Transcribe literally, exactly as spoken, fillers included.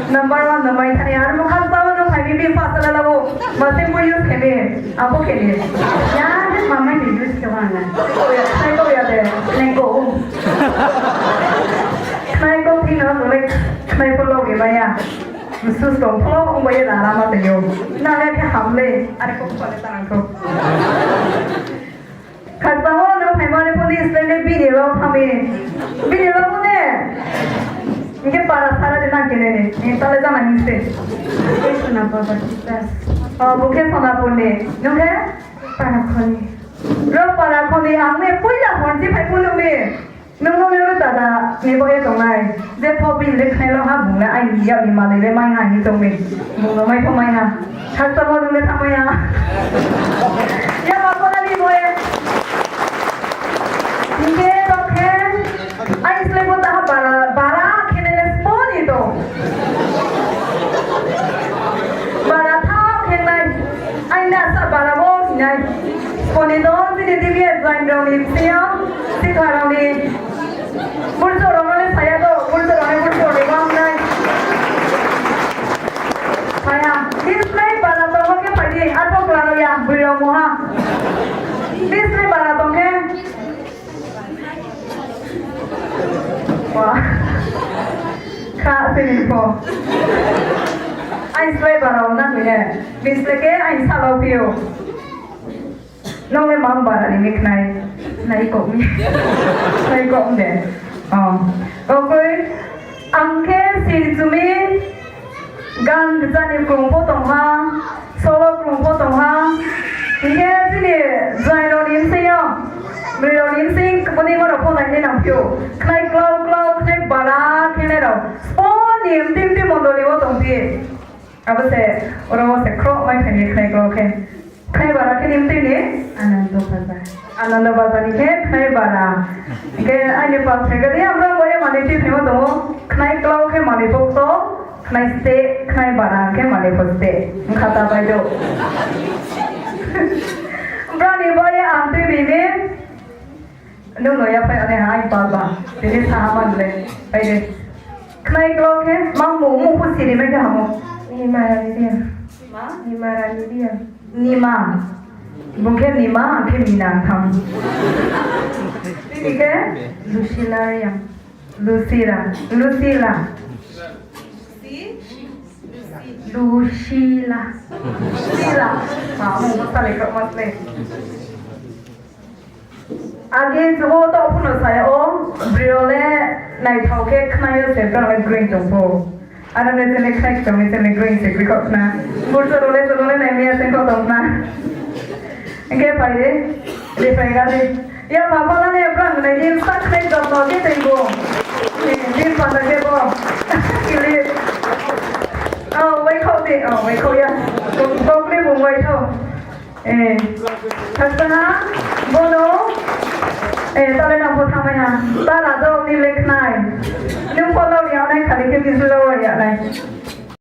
Number one no mai thani, aro mo khakchang wo no phai mi, bini first la la bo. Ma se mo use khe mi, abo khe mi. Ya, ne ma mai ni use khe ma na. Khnaiko ya de, khnaiko. Khnaiko phi no, no le khnaiko lo ni ma ya. Msu stong pho, ong bai ye la la ma te yo. Na le khe ham le, are ko pho le ta nang ko. Khakchang wo no phaima ni pho ni slái le bini lo thami. Bini lo ne. Hing khe para sara de nang kene ni. Ni ta le jama hing se. Ei Sonapur Baptist Church. O, bung khe Sonapur ni. Nung khe? Para Khoni. Ro Para Khoni ang ne poila hor di phai phunu ni. Nung no le ro dada ni bo ye tongnai. Je pho bini le khnai lo ha bung le aini yak ni manoi le mai ha hing tong mi. Bung no mai pho mai ha. Khakchang wo nung le thanngmai ha. Ya ba pho na ni bo ye. Hing khe to khe, ai slái bo ta ha bara, bara khe ne le spo ni to. Bara tha khe nai, ai na sa bara bo hinai. Spo ni to, chini D B S join rao ni bsing yo, sitha rao ni. Burchouh rao no le saya to, burchouh rao ni burchouh ni bang nai. Phai ha, bislái bara tongmo khe phai di, arphuh kla rao ya, broi rao mungha. Bislái bara tong khe. Wa. Kha se ni pho. Ai slái bara wo na koi ne. Bislái khe ai sa lau phi ou. Nung le mang bara ni mi khnai. Khnai kouh mi. Khnai kouh de. O. Okoi. Ang khe sirchumi gan gja ni krung pho tong ha, solo krung pho tong ha. Hing khe chini jai rao ni bsing yo, broi rao ni bsing kboni ma rao pho nai nai nang phi ou. Khnai klau klau, khnai bara khe nai rao. Spo ni mti mti mondoli wo tong phi. Abo se, oro wo se khroh mai phai ni khnai klau khe. Khnai bara khe ni mtui ni? Anando Bazar. Anando Bazar ni khe khnai bara. Khe aini pal thai gari ang brang bo ye manoi tui phaimo tong ou. Khnai klau khe manoi pho kto, khnai steh, khnai bara khe manoi pho steh. Wngkha ta bai do. Brang ni bo ye ang tui ri mi. Nung no yaphai ani ha, ai pal ba. Tini saha man le. Pai de. Khnai klau khe, mang mung mung pho siri mai khe hamo. Nima Rani Reang. Ma? Nima Rani Reang. Nima. Bung khe Nima, ang khe Mina tham. Tini khe? Lucila Reang. Lucila. Lucila. Lucila. Lucila. Ma, mung masa le kau mas le. Age jugo to phuno saya o, broi le naithao khe khnai yo se brang le green tong pho. Aro le chini khnai tong mi chini green se kri kho khna. Bursa rao le chini le nai mi ya se kho tong khna. Hing khe phai di, di phai ga di. Ya ma pala ne brang nai di sa khnai jotno khe tei bo. Di pala khe bo. Kili. O, wai kho di, o, wai kho ya. Bo kli bo wai kho. Eh, khakchang ha, bono, eh, tale nang pho thanngmai ha, tala do ni le khnai. Nung pho lo ya nai, khali khe bisu lo ya nai.